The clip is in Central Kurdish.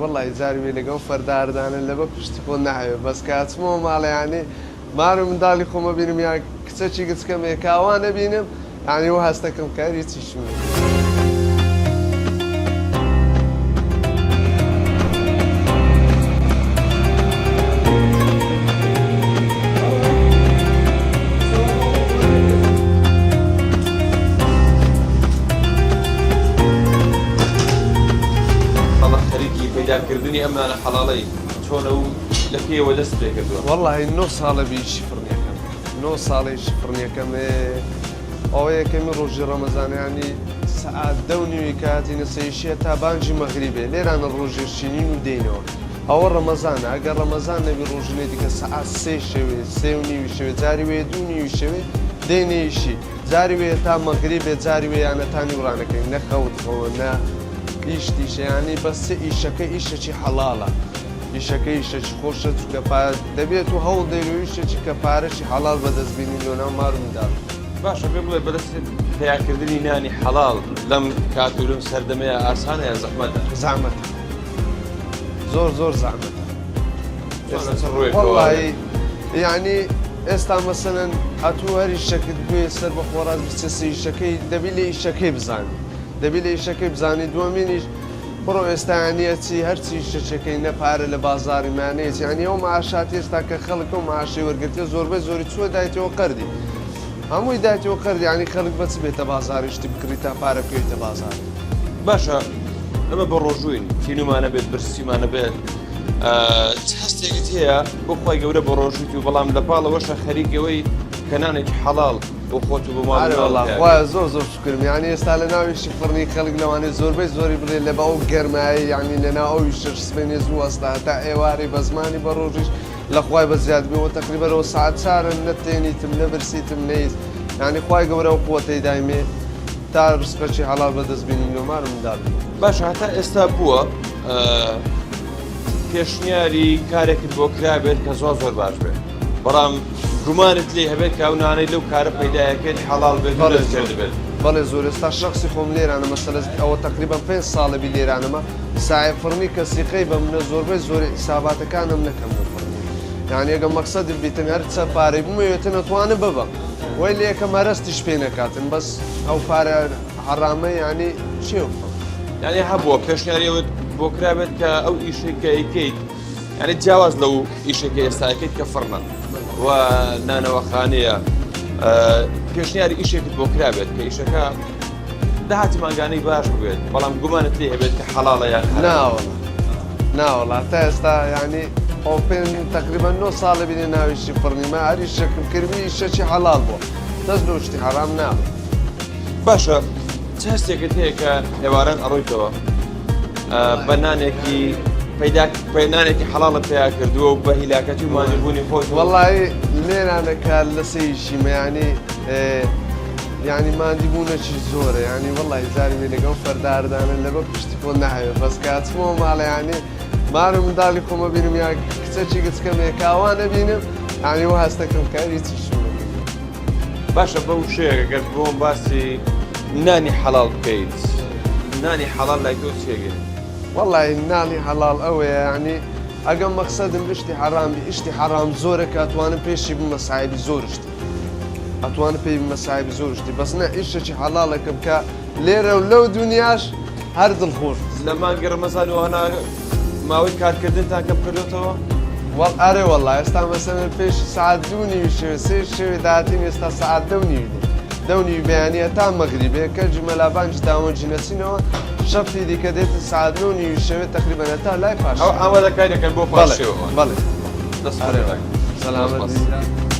وەڵای جاری وێ لەگەڵ فەرداردانە لەبە پشتی خۆ ناوێ بەس کە ئەچمەوە ماڵێ یانی مار و منداڵی خۆم ئەبینم یان کچەکی گچکەم هەیە کە ئەوان ئەبینم یانی وا هەستەکەم کە هەر هیچیشم نیە. خەڵک خەریکی پەیداکردنی ئەم نانە حەڵاڵەی چۆنە و لە کەیەوە دەست پێ کردووە؟ وەڵاهی نۆ ساڵە بی ئیشی فڕنیەکەم نۆ ساڵە ئیشی فڕنیەکەم ئێ ئەوە یەکەمی ڕۆژی ڕەمەزان یانی سەعات دە و نیوی کە هاتینە سەیشیە تا بانگی مەغریبێ لێرانە ڕۆژێ شینین و دێینەوە ئەوە ڕەمەزانە ئەگەر ڕەمەزان نەبی ڕۆژنێ دیکە سەعات سێ شەوێ سێ و نیوی شەوێ جاری وێ دوو نیوی شەوێ دێینە ئیشی جاری وێ تا مەغریبێ جاری وێ یانە تا نیو ڕانەکەین نە خەوت خەوە نە ئیش تیشە یانی بەس چ ئیشەکە ئیشەکی حەڵاڵە ئیشەکە ئیشەکی خۆشە چونکە پا دەبێت و هەوڵ دەین و ئیشێکی کە پارەشی حەڵاڵ بەدەست بینین لۆ ناو مار و منداڵ. باشە پێم بڵێ بەدەست پەیاکردنی نانی حەڵاڵ لەم کات و لەم سەردەمەیە ئاسانە یان زەحمەتە؟ زەحمەتە زۆر زۆر زەحمەتە. چۆنە چ ڕووێکەوە؟ وەڵڵاهی یانی ئێستا مەسەلەن ئەتوو هەر ئیشەکت بوێ سەر بە خۆڕاست بچێ سە ئیشەکەی دەبی لە ئیشەکەی بزانی دەبی لە ئیشەکەی بزانی دووەمینیش بڕۆ ئێستا یانی ئەچی هەرچی ئیشەکەی نە پارە لە بازاڕی مانەیەتی یانی ئەو معاشاتی ئێستا کە خەڵک ئەو معاشەی وەرگرتیە زۆربەی زۆری چووە دایتەوە قەردی هەمووی دایتەوە قەردی یانی خەڵک بە چ بێتە بازاڕی شتی بکڕی تا پارە بکەویتە بازاڕ. باشە ئەمە بە ڕۆژووین تینوومانە بێت برسیمانە بێت چ هەستێکت هەیە بۆ خوای گەورە بە ڕۆژوویت و بەڵام لە پاڵەوەشە خەریکەوەی کە نانێکی حەڵاڵ بۆ خۆت و بۆ ماڵ ئەرێ وەڵا خوایە زۆر زۆر شوکرم یانی ئێستا لە ناو ئیشی فڕنی خەڵک لەوانەیە زۆربەی زۆری بڵێ لە بە ئەو گەرمایەی یانی لە ناو ئەو ئیشەش سبەینێ زوو هەستا هەتا ئێوارەی بە زمانی بە ڕۆژیش لە خوای بە زیاد بێ وە تەقریبەن ئەوە سەعات چارن نە تێنیتم نە برسیتم نە هیچ یانی خوای گەورە ئەو قوەتەی دایمێ تا ڕزقەکی حەڵاڵ بەدەست بینم لۆ مار و منداڵ باشە هەتا ئێستا بووە پێشنیاری کارێکت بۆ کرابێت کە زۆر زۆر باش بێت بەڵام گومانت لێ هەبێت کە ئەو نانەی لەو کارە پەیدایەکەیت حەڵاڵ بێت و دەستکرد بێت. بەڵێ زۆر ئێستا شەخسی خۆم لێرانە مەسەلە ئەوە تەقریبەن پێنج ساڵە بی لێرانەمە سایە فڕنی کە سیقەی بە منە زۆربەی زۆری حیساباتەکانم نەکەم بۆ فڕنی یانی ئەگە مەقسەدم بیتن هەر چە پارەی بمەوێتن ئەتوانم ببەم وەی لێ یەکەم هەرەستیش پێ نەکاتن بەس ئەو پارە حەڕامە یانی چێ بخۆم. یانی هەبووە پێشنیاری ئەوەت بۆ کرابێت کە ئەو ئیشەی کە ئەیکەیت یعنی جیاواز لەو ئیشەی کە ئێستا ئەکەیت کە فڕنە و نانەوەخانەیە پێشنیاری ئیشێکت بۆ کرابێت کە ئیشەکە داهاتی مانگانەی باش ببێت بەڵام گومانت لێ هەبێت کە حەڵاڵە یان ناوەڵا ناوەڵا تا ئێستا یعنی ئەو پێ تقریبا نۆ ساڵە بینێ ناویشی فڕنیمە هەری شەکم کردی ئیشەکی حەڵاڵ بووە دەست لۆ شتی حەرام نابێت باشە چ هەستێکت هەیە کە ئێواران ئەڕۆیتەوە بە نانێکی پەیدا نانێکی حەڵاڵت پیا کردووە و بە هیلاکەتی و ماندووبوونی خۆت وەڵی لێرانە کار لە سەیشی مەیانی یعنی ماندیبوونەکی زۆرە ینی وەڵی جاری وێ لەگەڵ فەرداردانە لە بە پشتی خۆ ناوێ بەس کاتمەوە ماڵیانی مار و منداڵی خۆمە بینم یا کچەکی گچکەم کاوان نەبینم یعنی و هەستەکەم کە هیچیشم باشە بە وشەیەک گەر بۆم باسی نانی حەڵاڵ بکەیت نانی حەڵاڵ لای تۆ چێگەی؟ وەڵی نانی حەڵاڵ ئەوەیە یعنی ئەگەم مەقسەدم ئشتی حەرام بی ئشتی حەرام زۆرە کە ئەتوانم پێشی بمە سایبی زۆر شتی ئەتوانم پێی بمە سایبی زۆر شتی بەس نە ئیشێکی حەڵاڵێکم کە لێرە و لەو دنیاش هەر دڵخۆش لە مانگی ڕەمەزان و هەنا ماوەی کارکردنتان کەم کردۆتەوە؟ وەڵ ئەرێ وەڵا ئێستا مەسەلەن پێش سەعات دوو نیوی شەوێ سێ شەوێ داهاتین ئێستا سەعات دە و نیوی دێ دە و نیوی بەیانی هەتا مەغریبێ کەجی مەلابانجی داوەنجی نەچینەوە شەفتی دیکە دێتن سەعات نۆ نیوی شەوێ تەقریبەن هەتا لای پاش ئەو ئامادەکاری دەکەن بۆ پاش بەڵێ شەوە بەڵێ دەست ئەرێ خۆش سەلامەت سپاس. بی.